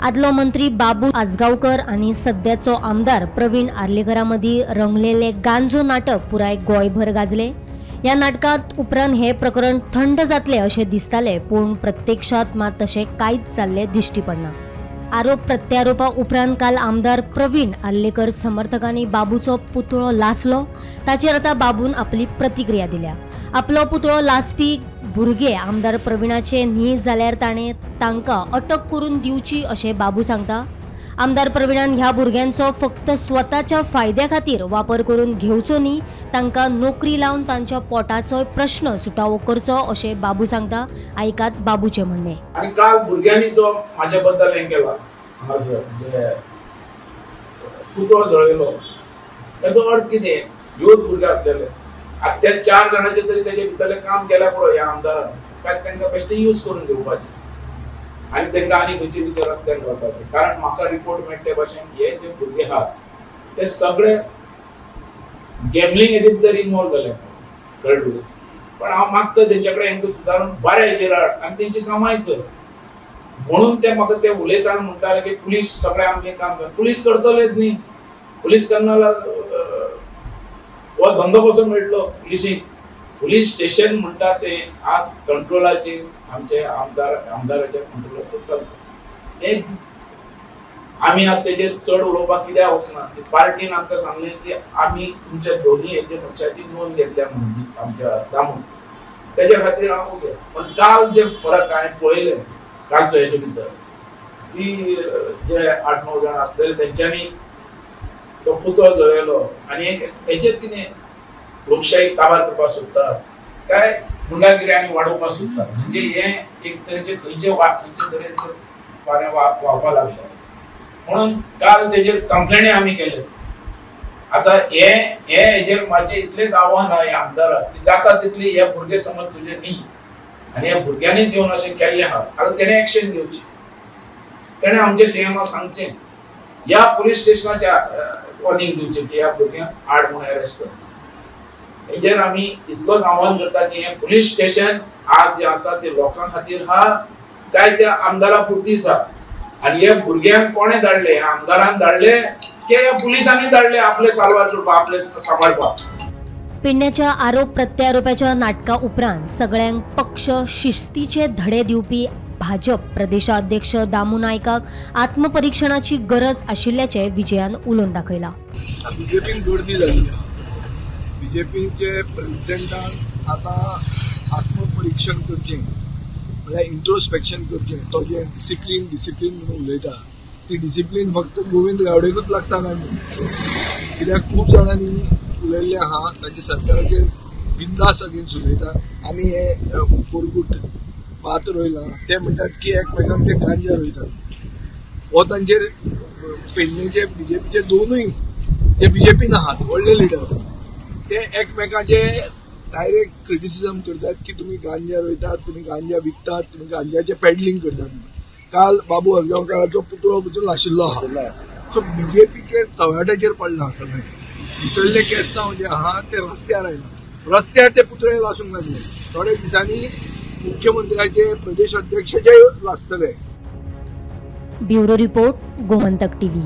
आदलो मंत्री बाबू आजगांवकर आनी सद्याचो आमदार प्रवीण आर्लेकरा मदीं रंगलेले गांजो नाटक पुराय गोंयभर गाजले। ह्या नाटकांत उपरांत हे प्रकरण थंड जातले अशें दिसताले, पूण प्रत्यक्षात मात तशें कांयच जाल्लें दिश्टी पडना। आरोप प्रत्यारोपा उपरांत काल आमदार प्रवीण आर्लेकर समर्थकांनी बाबूचो पुतळो लासलो। ताचेर आतां बाबून आपली प्रतिक्रिया दिल्या। आपलो पुतळो लासपी भुरगे आमदार प्रवीणाचे न्ही जाल्यार ताणें तांकां अटक करून दिवची अशें बाबू सांगता। आमदार प्रवीणान ह्या भुरग्यांचो फक्त स्वताच्या फायद्या खातीर वापर करून घेवचो न्ही, तांकां नोकरी लावन तांच्या पोटाचोय प्रश्न सुटावो करचो अशें बाबू सांगता। आयकात बाबूचें म्हणणें। आनी काल भुरग्यांनी जो म्हाज्या बद्दल हें केला हांगासर म्हणजे पुतळो जळयलो, ताचो अर्थ कितें? ह्योच भुरगे आसलेले आतां त्या 4 जाणांचे तरी तेजे भितरलें काम केल्यार पुरो ह्या आमदारान, काय तांकां बेश्टें यूज करून घेवपाचें आनी तांकां आनी खंयचे विचार रस्त्यान घालपाचे। कारण म्हाका रिपोर्ट मेळटा ते भाशेन हे जे भुरगे आहात ते सगळे गॅमलिंग हेजे भितर इनवॉल्व जाले, कळ्ळें तुका? पण हांव मागता तेंच्या कडेन हेंकां सुदारून बऱ्या हेजेर हाड आनी तेंची कामाय कर म्हणून ते म्हाका ते उलयतना म्हणटाले की पुलीस सगळे आमचें काम कर। पुलीस करतलेच न्ही, पुलीस केन्ना हो धंदो कसो मेळटलो पुलिसीक? पुलीस स्टेशन म्हणटा ते आज कंट्रोलाचेर आमचे आमदाराच्या कंट्रोलाचेर चलता। हे आमी आतां तेजेर चड उलोवपाक कित्याक वचना। पार्टीन आमकां सांगलें की आमी तुमच्या दोनी हेजे मनशाची नोंद घेतल्या म्हणून आमच्या दामून, तेज्या खातीर हांव ओके। पण काल जे फरक हांवें पळयले कालचो हेजे भितर की जे 8-9 जाण आसलेले तेंच्यांनी तो पुतळो जळयलो आनी हेजेर कितें लोकशाही काबार करपाक सोदतात काय गुंडागिरी आनी वाडोवपाक सोदतात, म्हणजे हें एक तरेचे खंयचे खंयचे तरेन वारें व्हांवपाक लागलें आसा। म्हणून काल तेजेर कंप्लेनी आमी केले। आतां हे हेजेर म्हाजें इतलेंच आव्हान आहा ह्या आमदाराक की जाता तितली हे भुरगे समज तुजे न्ही आनी ह्या भुरग्यांनीच येवन अशें केल्लें आहा, आतां तेणें एक्शन घेवची, तेणें आमच्या सीएमाक सांगचें, ह्या पुलीस स्टेशनाच्या वॉर्निंग दिवचें की ह्या भुरग्यांक आड म्हणून अरेस्ट कर। हेजेर आमी इतलोच आव्हान करता की हें पुलीस स्टेशन आज जें आसा तें लोकां खातीर आहा काय त्या आमदारा पुरतीच आहा? आनी हे भुरग्यांक कोणें धाडले? ह्या आमदारान धाडले की ह्या पुलिसांनी धाडले आपले साल्वार करपाक, आपले सांबाळपाक? पेडण्याच्या आरोप प्रत्यारोपाच्या नाटका उपरांत सगळ्यांक पक्ष शिस्तीचे धडे दिवपी भाजप प्रदेशाध्यक्ष दामू नायकाक आत्मपरीक्षणाची गरज आशिल्ल्याचें विजयान उलोवन दाखयलां। बीजेपीन गर्दी जाल्ली आहा, बीजेपीचे प्रेसिडेंटान आतां आत्मपरीक्षण करचें, म्हळ्यार इंट्रोस्पेक्शन करचें। तो जें डिसिप्लीन डिसिप्लीन म्हणून उलयता ती डिसिप्लीन फक्त गोविंद गावडेकूच लागता काय न्हू, कित्याक खूब जाणांनी उलयल्लें आहा तांच्या सरकाराचेर बिंदास अगेन्स्ट उलयता। आमी हे कोरगूट भात रोयलां, ते म्हणटात की एकमेकांक ते गांजा रोयतात। हो तांचेर पेडणेचे बीजेपीचे दोनूय जे बीजेपीन आहात व्हडले लिडर ते एकमेकांचे डायरेक्ट क्रिटिसिजम करतात की तुमी गांजा रोयतात, तुमी गांजा विकतात, तुमी गांजाचें पेडलिंग करतात। काल बाबू आजगांवकाराचो पुतळो पसून लाशिल्लो आहा। सो बीजेपीचे चव्हाट्याचेर पडलां सगळें, भितरले केस्तांव जे आहा ते रस्त्यार आयला, रस्त्यार ते पुतळे लासूंक लागले। थोड्या दिसांनी मुख्यमंत्र्याचे Pradesh अध्यक्षाचे लासतले। Bureau report, Gomantak TV.